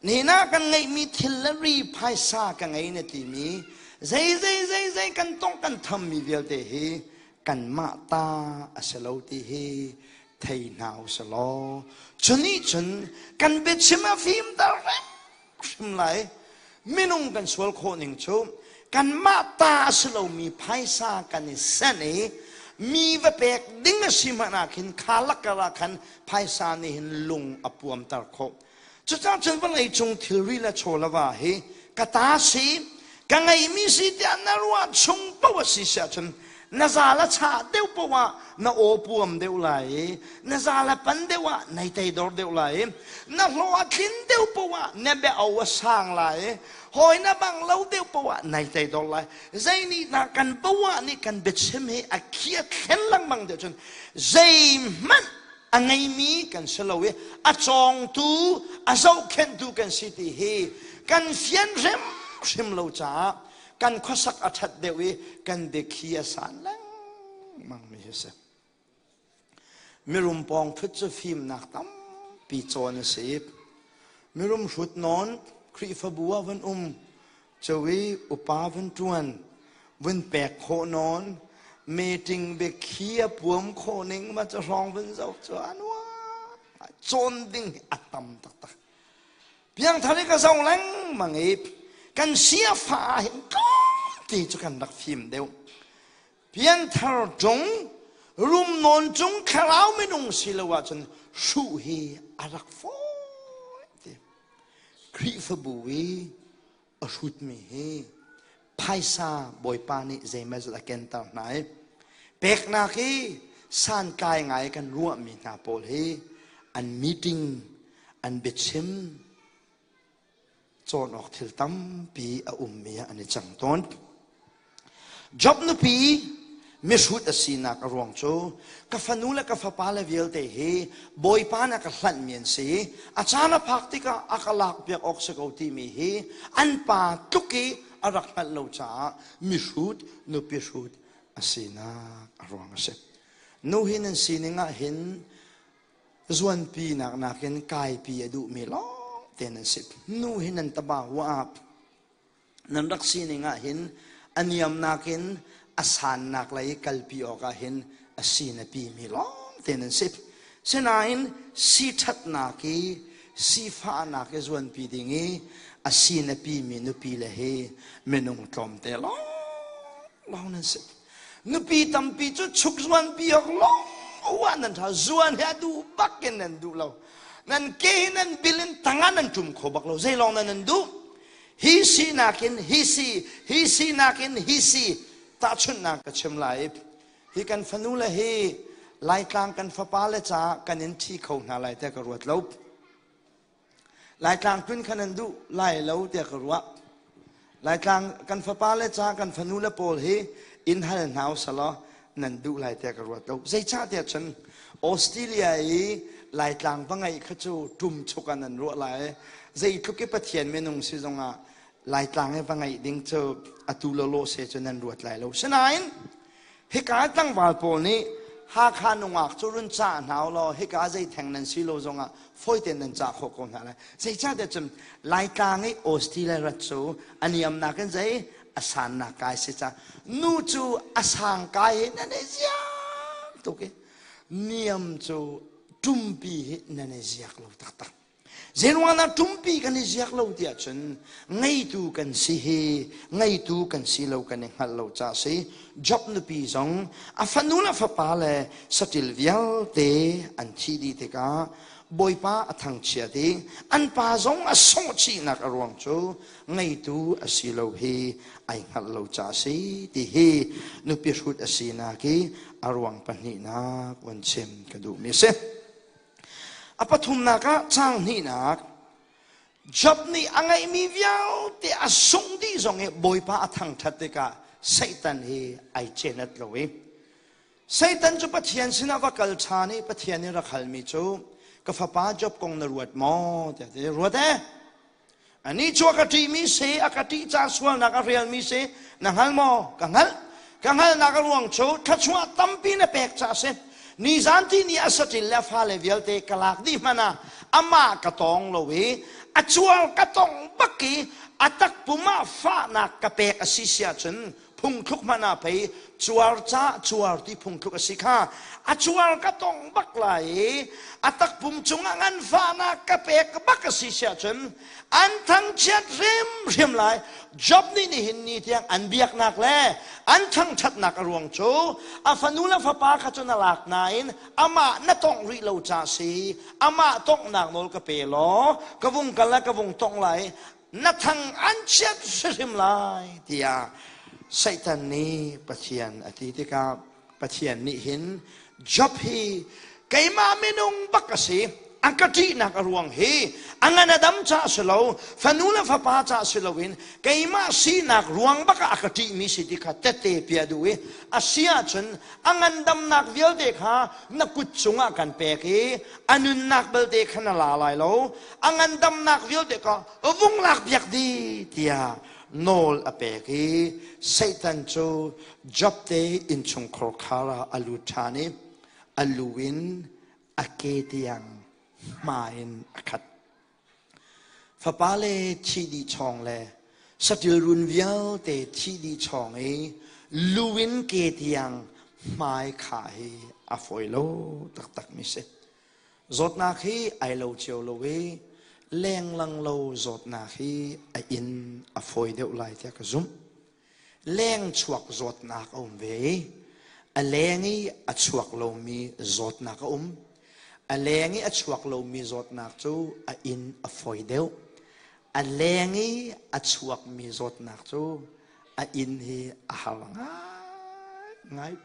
Nihin ah kan ngeihmi thil le ri phaisa ka ngei na timi zei zei zei zei kan tong kan thammi vialte hi kanmah ta a si lo ti hi thei hna u si law cu nih cun kan biachim a fimter hrim lai. Minung kan sual khawh ning cu kanmah ta a si lomi phaisa kan i senh i mi va pek ding a si hmanh ah khin kha lakar ah khan phaisa nih hin lung a puamter khawh. Cucaah cun vawlei cung thilri le chawlava hi ka ta si, ka ngeimi si tiah na ruah chung paoh a si siah cun na zal a chah deuh paoh ah na aw puam deuh lai i na zal a pan deuh ah nai teidor deuh lai i na hlawh a tlin deuh paoh ah na bia o a sang lai i hawi na bang lo deuh paoh ah nai teidor lai. Zei nih dah kan poah nih kan biachim hi a khi a thlen lengmang deuh cun zeihmanh a ngeimi kan si lo i a cawngtu a zohkhenhtu kan si ti hi kan fian hrimhrim lo caah kan khuasak a ṭhat deuh i kan biakhi a san lengmang mi hi si. Mirum pawng ṭhut cu fimnak tampi cawn a si. Mirum hrut nawn Khrihfabu ah van um Cawi upa vun ṭuan, vun pek khawh nawn, meeting biakhi a puam khawh ning ma cu hrawng vun zoh cu a nuam. Cawn ding hi a tam taktak. Piangthar i ka zoh lengmang i kan siafa ah hin tlawmte cu kan rak fim deuh. Piangthar ṭung, rum nawn cung thlarau minung si lo ahcun hruh hi a rak fawi ti. Khrihfabu i a hrutmi hi phaisa Bawipa nih zeimawzat a kenter hna i peknak hi santlai ngai kan ruahmi hna pawl hi an meeting an biachim cawn awk thil tampi a ummi ah an i cang tawn. Job nupi mihrut a sinak a ruang cu ka fanu le ka fapa le vialte hi Bawipa na ka hlanhmi an si. A caan a phak tikah a ka lakpiak awk si ko timi hi an pa tluk i a rak hngalh lo caah mihrut nupi hrut a sinak a ruang a si. Nu hi nan sining ah hin zuanpi nak nakin kaipi a duhmi lawng te nan si. Nu hi nan taba huap nan rak sining ah hin a niamnak in a sannak lei kalpi awk ah hin a sin a pimi lawng te nan si. Sinain si ṭhatnak i sifahnak i zuanpi ding i a sin a pimi nupi le hi minung tlawmte lawng lawng nan si. Nupi tampi cu chuk zuanpi awk lawng ah nan ṭha. Zuan hi a duh bak in nan duh lo. Nan ke hi nan bil in tangah nan ṭum kho bak lo. Zei lawng nan duh? Hi sinak in hi si, hi sinak in hi si. Tahchunhnak ka chim lai. Hi kan fanu le hi Laitlang kan fapa le caah kan in ṭhi kho hna lai tiah ka ruat lo. Laitlang tlun kha nan duh lai lo tiah ka ruah. Laitlang kan fapa le ca kan fanu le pawl hi in hal hna usalaw nan duh lai tiah ka ruat lo. Zeicah tiah cun Australia i Laitlang va ngeih kha cu ṭum chuk ah nan ruah lai. Zeitluk i Pathian minung si zongah Laitlang i va ngeih ding cu atu lawlaw se cu nan ruat lai lo. Sinain hika tlangval pawl nih Hakha nungak cu run cah hna u law hika zei theng nan si lo zongah fawi tein nan cah khawh ko hna lai. Zeicahtiah cun Laitlang i Australia rat cu a niamnak in zei a sannak kai si ca nu cu a sang kai hi nan i ziak tuk i niam cu ṭumpi hi nan i ziak lo taktak. Zeiruang dah ṭumpi kan i ziak lo tiah cun ngeitu kan si hi ngeitu kan si lo kan i hngalh lo ca si. Job nupi zong a fanu le fapa le saṭil vialte an thih dih tikah Bawipa a thangchiat i an pa zong a sawhchihnak a ruang cu ngeitu a si lo hi ai hngalh lo ca si ti hi nupi hrut a sinak i a ruang pahnihnak von chim ka duhmi a si. A pathumnak ah caang hnihnak Job nih a ngeihmi vialte a sungh dih zong i Bawipa a thangṭhat tikah Satan hi ai cenat lo i Satan cu Pathian sinah va kal ṭhan i Pathian nih rak halmi cu ka fapa Job kong na ruat maw tiah ti ruat e Anih cu a ka ṭihmi si, a ka ṭih ca sualnak a rialmi si, na hngal maw? Ka hngalh. Ka hngalhnak a ruang cu thluachuah tampi na pek caah a si. Nizan ti ni a saṭil le a fale vialte ka lak dih hmanh ah. Amah ka tawng lo i a cuar ka tong bak i a takpum ah fahnak ka pek a si si ahcun phungthluk hmanh ah pei cuar ca cuar ti phungthluk a si kha. A cuar ka tong bak lai i a takpum cungah nganfahnak ka pek bak a si si ahcun an thangchiat hrimhrim lai. Job nih nihin ni tiang an biaknak le an thangṭhatnak a ruang cu a fanu le fapa kha cu na lak nain amah na tongh rih lo ca si. Amah tonghnak nawl ka pe law ka vung kal le ka vung tongh lai, na thang an chiat hrimhrim lai tiah Satan nih Pathian a ti tikah, Pathian nih hin Job hi keimah minung bak a si, a ka ṭihnak a ruang hi a ngan a dam ca si lo, fanu le fapa ca si loin keimah sinak ruang bak ah a ka ṭihmi si ti kha tette pia duh i a si ahcun a ngandamnak vialte kha na kut cungah kan pek i a nunnak belte kha na la lai lo, a ngandamnak vialte kha vung lak biak dih tiah nawl a pek i Satan cu Job te innchungkhar khar ah a lut ṭhan i a lu in a ke tiang hma in a khat. Fapa le thi dih chawng le saṭil run vialte thi dih chawng i lu in ke tiang hmai khah hi a fawi lo taktakmi si. Zawtnak hi ai lo cio lo i lenglang lo zawtnak hi a inn a fawi deuh lai tiah ka zumh. Leng chuak zawtnak a um ve i a leng i a chuak lomi zawtnak a um. A leng i a chuak lomi zawtnak cu a inn a fawi deuh. A leng i a chuakmi zawtnak cu a inn hi a har ngaingai.